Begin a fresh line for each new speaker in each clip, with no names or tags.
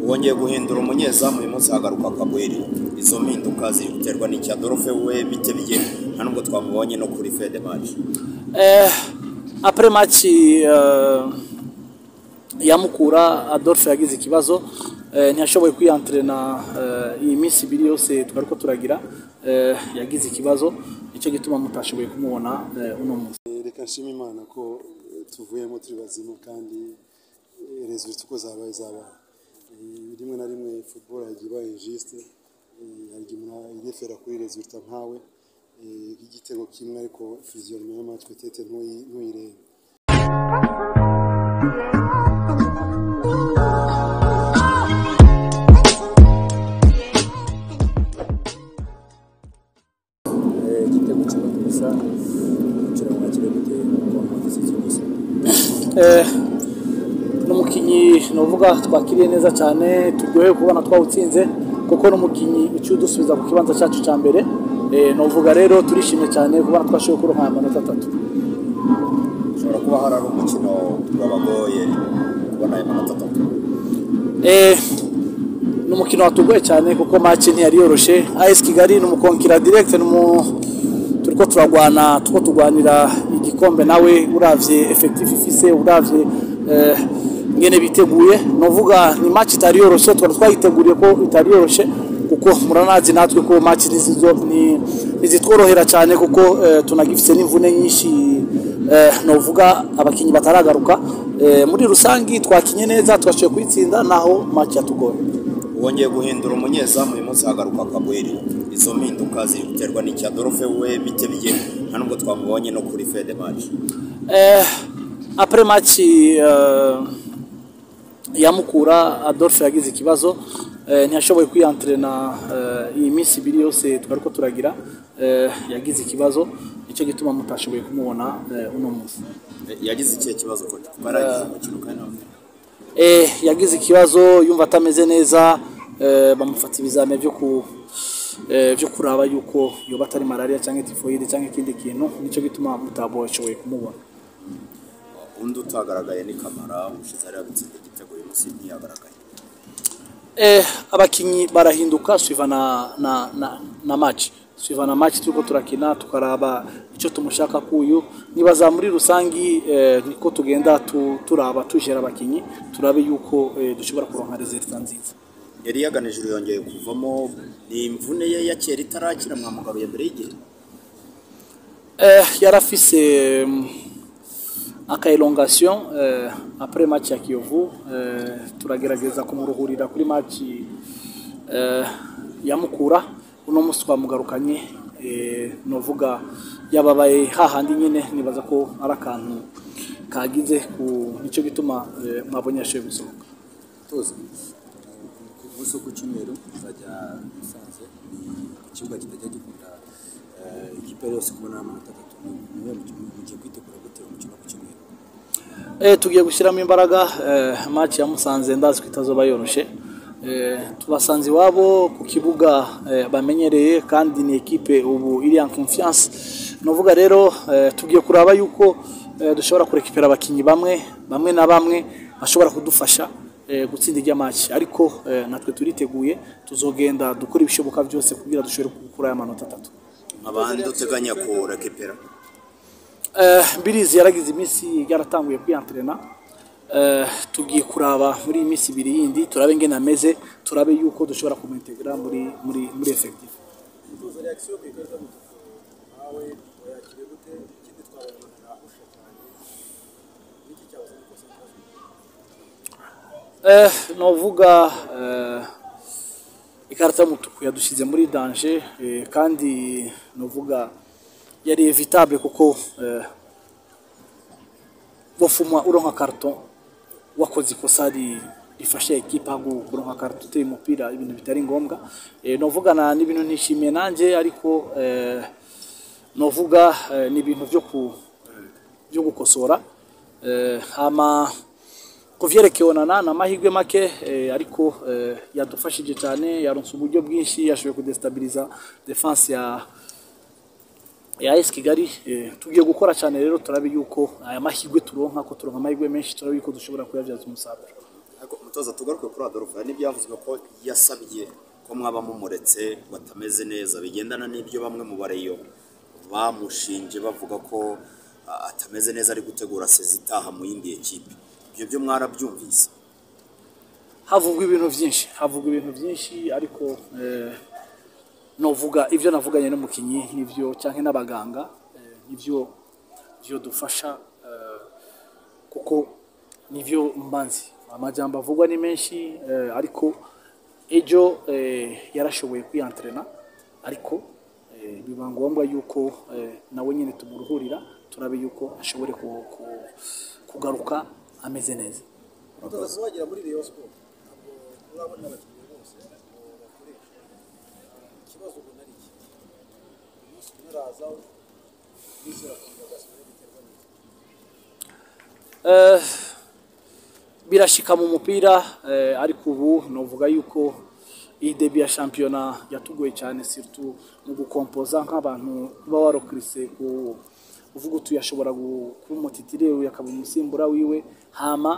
Wongeye guhindura umunyezamu uyu munsi hagaruka Kabweri. Izo mpinduka ziri guterwa n'icya Adolphe we bite bigiye nta nubwo twamubonye no kuri fin de match.
Après match ya Mukura, Adolphe yagize ikibazo, ntiyashoboye kwiyantrena iyi minsi ibiri yose twariko turagira. Yagize ikibazo, nicyo gituma mutashoboye kumubona uno munsi.
Reka nshima Imana ko tuvuyemo turi bazima kandi résultats uko zabaye zabaye. Rimwe na rimwe football yagiye iba injuste, hari igihe umuntu yirefera kuri résultat nkawe nk'igitego kimwe, ariko physionomie ya match peut-être ntuyirebe.
Igitego kimwe ku busa, umukino mwakiriye gute kuba mwagize cy'ubusa?
N'umukinyi novuga twakiriye neza cyane, turyohewe kubona twawutsinze kuko n'umukinyi uciye udusubiza ku kibanza cyacu cya mbere. Novuga rero turishimye cyane kubona twashoboye kuronka aya manota atatu.
Ushobora kuba hari umukino wabagoye kubona aya manota atatu.
N'umukino watugoye cyane kuko match ntiyari yoroshe. AS Kigali ni umu concurrent direct, turiko turagwana, tuko turwanira igikombe nawe. Uravye effectif ifise, uravye ngene biteguye, novuga ni match itari yoroshe. Twari twayiteguriye ko itari yoroshe kuko muranazi natwe ko match nizizo ni nizitworohera cyane kuko tunagifise n'imvune nyinshi, novuga abakinyi bataragaruka. Muri rusangi twakinye neza, twashoboye kuyitsinda naho match yatugoye.
Wongeye guhindura umunyezamu uyu munsi hagaruka Kabweri. Izo mpinduka ziri guterwa n'icya Adolphe we bite bigiye nta nubwo twamubonye no kuri fin de match.
Après match ya Mukura, Adolphe yagize ikibazo, ntiyashoboye kwiyantrena iyi minsi ibiri yose twariko turagira. Yagize ikibazo, nicyo gituma mutashoboye kumubona uno munsi.
Yagize ikihe kibazo ko baragize umukino kandi nawe?
Yagize ikibazo, yumva atameze neza, bamufata ibizame byo kuraba yuko yoba atari malaria cyangwa typhoid cyangwa ikindi kintu, nicyo gituma mutaboshoboye kumubona.
Undi utagaragaye ni Kamara, ubushize ari gutsinda igitego, uyu munsi ntiyagaragaye.
Abakinyi barahinduka suivant na match, suivant na match turiko turakina, tukaraba icyo tumushaka kuyu. Nibaza muri rusangi niko tugenda turaba tujera abakinyi, turabe yuko dushobora kuronka résultat nziza.
Yari yaganije, yongeye kuvamo, ni imvune ye ya kera itarakira mwamugaruye mbere y'igihe?
Yarafise aka élongation après match ya Kiyovu, turagerageza kumuruhurira kuri match ya Mukura. Uno munsi twamugarukanye, novuga yababaye hahandi nyine, nibaza ko ari akantu kagize ku nicyo gituma mwabonye yashoboye gusohoka.
Tuzi ku munsi wo ku cyumweru tuzajya Musanze, ni ku kibuga kitajya gikunda ikipe yose kubona amanota atatu. Niwe mugiye kwitegura gute umukino wo ku cyumweru?
Tugiye gushyiramo imbaraga. Match ya Musanze ndazi ko itazoba yoroshe. Tubasanze iwabo ku kibuga bamenyereye kandi ni ekipe ubu iri en confiance. Novuga rero tugiye kuraba yuko dushobora kurekipera abakinyi bamwe bamwe na bamwe bashobora kudufasha gutsinda irya match, ariko natwe turiteguye, tuzogenda dukora ibishoboka byose kugira dushobore gukura aya manota atatu.
Abandi uteganya kurekipera?
Mbirizi yaragize iminsi yaratanguye kwiyantrena. Tugiye kuraba muri iyi minsi ibiri yindi, turabe ingene ameze, turabe yuko dushobora kumuintegra muri effectif.
Tuzi réaction ku ikarita y'umutuku nawe wayakiriye gute? Ikindi twabonye arahusha cyane, n'iki cyabuze ni concentration?
Novuga ikarita y'umutuku yadushyize muri danger, kandi novuga yari évitable kuko bofuma uronka carton wakoze ikosa rifashe ekipa kuronka carton uteye umupira, ibintu bitari ngombwa. Novuga na n'ibintu nishimiye nanje, ariko novuga ni ibintu byo gukosora. Hama kuvyerekeye Onana, na amahirwe make, ariko yadufashije cyane, yaronse uburyo bwinshi, yashoboye kudestabiliza défense ya AS Kigali. Tugiye gukora cyane rero turabe yuko aya mahirwe turonka, ko turonka amahirwe menshi, turabe yuko dushobora kuyabyaza umusaruro.
Ariko umutoza Mutoza, tugaruke kuri Adolphe. Hari n'ibyavuzwe ko yasabye ko mwaba mumuretse batameze neza, bigendana n'ibyo bamwe mu bareyo bamushinje bavuga ko atameze neza, ari gutegura saison itaha mu yindi ekipe. Ibyo byo mwarabyumvise?
Havugwa ibintu byinshi, havugwa ibintu byinshi, ariko novuga ibyo navuganye n'umukinyi nivyo canke n'abaganga, nivyo byo dufasha, kuko nivyo mbanzi. Amajambo avugwa ni menshi, ariko ejo yarashoboye kwiyantrena, ariko biba ngombwa yuko nawe nyine tumuruhurira, turabe yuko ashobore kugaruka ameze neza.
Umutoza, wagera muri Rayon Sport ntabwo urabona abakinnyi bose ngo bakoreshe. Ikibazo ubona ari iki? Umunsi umwe uraza, iminsi urakomeza ugasubira, biterwa n'iki?
Birashika mu mupira, ariko ubu novuga yuko iyi début ya shampiyona yatugoye cyane, surtout mu gukompoza nk'abantu uba warokirise ku uvuga uti yashobora kuba umu titulaire, uyu akaba umusimbura wiwe, hama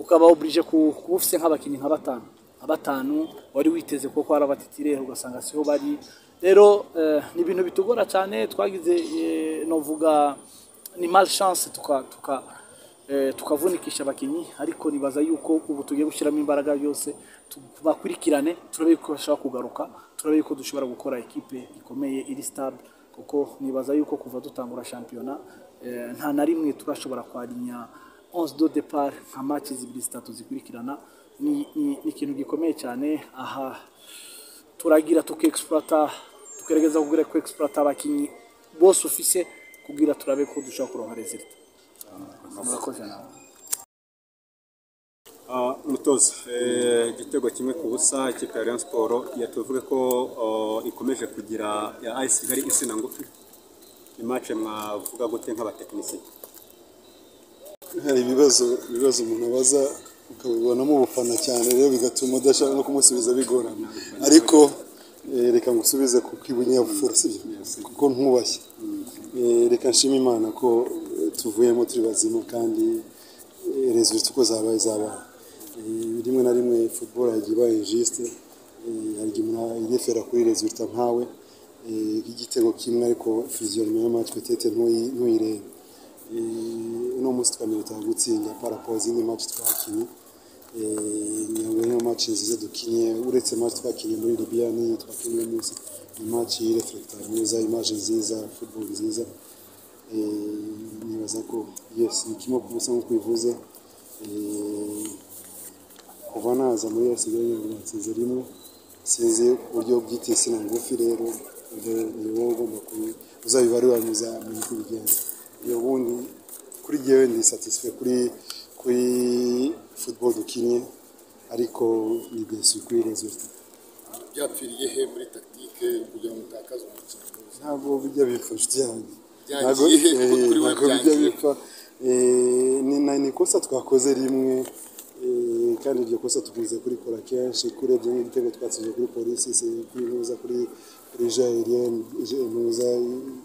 ukaba obligé kuba ufise nk'abakinnyi nka batanu wari witeze ko ari aba titulaire, ugasanga siho bari. Rero ni ibintu bitugora cyane. Twagize novuga ni malchance, tukavunikisha abakinyi, ariko nibaza yuko ubu tugiye gushyiramo imbaraga byose, tubakurikirane, turabe yuko bashobora kugaruka, turabe yuko dushobora gukora ekipe ikomeye iri stable, kuko nibaza yuko kuva dutangura shampiyona nta na rimwe turashobora kwarinya 11 de départ nka match zibiri zitatu zikurikirana. Ni ikintu gikomeye cyane. Aha turagira tukexploita, tugerageza kugira ku exploita abakinyi bose ufise kugira turabe ko dushobora kuronka résultat. Murakoze nawe.
Mutoza, igitego 1-0, ikipe ya Rayon Sport ya tuvuge ko ikomeje kugira ya AS Kigali insina ngufi. Ni match mwavuga gute nk'abatekinisiye?
Hari ibibazo umuntu abaza ukabibonamo ubufana cyane, rero bigatuma udashaka no kumusubiza bigorana, ariko reka ngusubize ku kibunyabupfura, sibyo? Kuko ntubashye. Reka nshime Imana ko tuvuyemo turi bazima kandi résultat uko zabaye zabaye. Rimwe na rimwe football yagiye iba injuste. Hari igihe umuntu yirefera kuri résultat nkawe igitego kimwe, ariko physionomie ya match peut-être ntuyirebe. Uno munsi twamerita gutsinda par rapport izindi match twakinye. Ngira ngo niyo match nziza dukinye uretse match twakinye muri Libya n'iyi twakinye uno munsi. Ni match yireflecta neza, image nziza, football nziza. Nibaza ko yes, ni 1-0 nk'uko bivuze. Kuva naza muri AS Kigali ngira ngo natsinze rimwe, sinzi uburyo bwita insina ngufi. Rero ibyo ni wowe ugomba kubi uzabibarura, muzamenya uko ubigenza. Iyo ubundi kuri jyewe ndi satisfait kuri football dukinye, ariko ni déçu kuri résultat.
Byapfiriye he muri tactique kugira ngo mutakaze umukino?
Ntabwo bijya bipfa, inshuti yanjye.
Byangiye he? Kuko kuri we
Ntabwo bijya
byangiye.
bipfa. Ni ikosa twakoze rimwe, kandi iryo kosa tukunze kurikora kenshi. Kurebye nk'igitego twatsinze kuri Polisi, kuri ntuza, kuri jeu aérien, ntuza,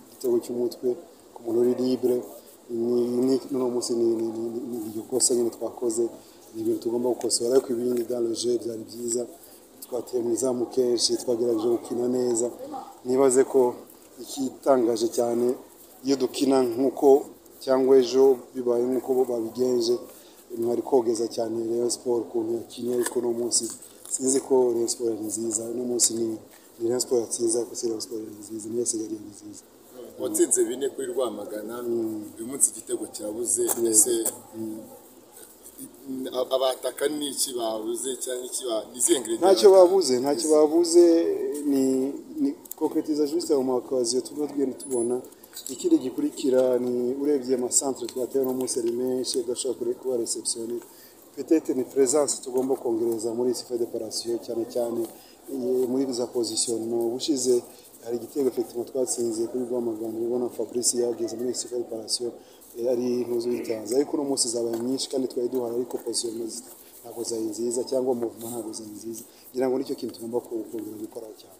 igitego cy'umutwe ku muntu uri libre. Ni n'uno munsi ni iryo kosa nyine twakoze, ni ibintu tugomba gukosora, ariko ibindi dans le jeu byari byiza. Twateye mu izamu kenshi, twagerageje gukina neza. Nibaze ko ikitangaje cyane, iyo dukina nk'uko cyangwa ejo bibaye nk'uko bo babigenje, mwari kogeza cyane Rayon Sport ukuntu yakinye, ariko uno munsi sinzi ko Rayon Sport ari nziza. Uno munsi ni Rayon Sport yatsinze, ariko si Rayon Sport ari nziza, niyo Kigali ari nziza.
Watsinze 4 kuri Rwamagana, uyu munsi igitego kirabuze. Ese abataka ni iki babuze cyangwa iki ni izihe ingredient?
Ntacyo babuze, ntacyo babuze, ni concrétiser juste ayo ma occasion tuba tugenda tubona. Ikindi gikurikira ni urebye ama centre twatewe no munsi ari menshi adashobora kuba réceptionné. Peut-être ni présence tugomba kongereza muri surface de réparation, cyane cyane muri za positionnement. Ubushize hari igitego effectivement twatsinze kuri Rwamagana, ubona Fabrice yageze muri surface de réparation, ari ntuzo yitanze, ariko uno munsi zabaye nyinshi kandi twari duhari, ariko positionnement ntabwo zari nziza cyangwa mouvement ntabwo zari nziza. Ngira ngo nicyo kintu tugomba kongera gukoraho cyane.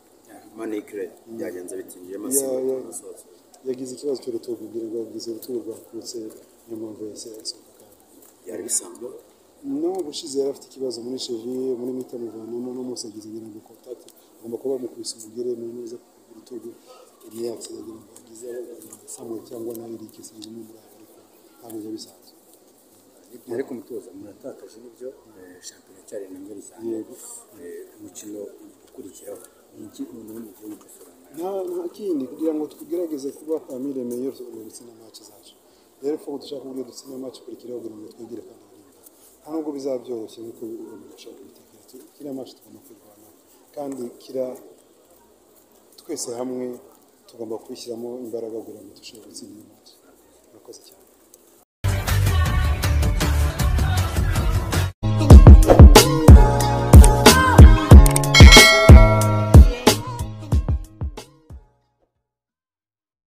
Manikre byagenze bitinjiyemo? Asohotse.
Yagize ikibazo cy'urutugu, ngira ngo yagize urutugu rwakutse, niyo mpamvu yahise asohoka kandi.
Byari bisanzwe?
No ubushize yari afite ikibazo muri cheville, muri mi-temps amuvanamo, no munsi yagize ngira ngo contact, agomba kuba bamukubise umugere mu ntuza ku rutugu, ni accident ngira ngo yagize Samuel cyangwa na Eric, sinzi umwe muri abo, ariko ntabwo biba bisanzwe.
Ariko umutoza, muratakaje nibyo, shampiyona cyari na ngari cyane.
Yego.
Umukino ukurikiraho ni iki noneho mugiye gukosora?
Nta kindi, kugira ngo tugerageze kuba parmi les meilleurs tugomba gutsinda match zacu. Rero faut dushaka uburyo dutsinda match ikurikiraho kugira ngo twegere kandi hari imbere. Nta nubwo bizaba byoroshye nk'uko umuntu ashobora kubitekereza. Kiriya match tugomba kwirwanaho, kandi kira twese hamwe tugomba kubishyiramo imbaraga kugira ngo dushobore gutsinda iyo match.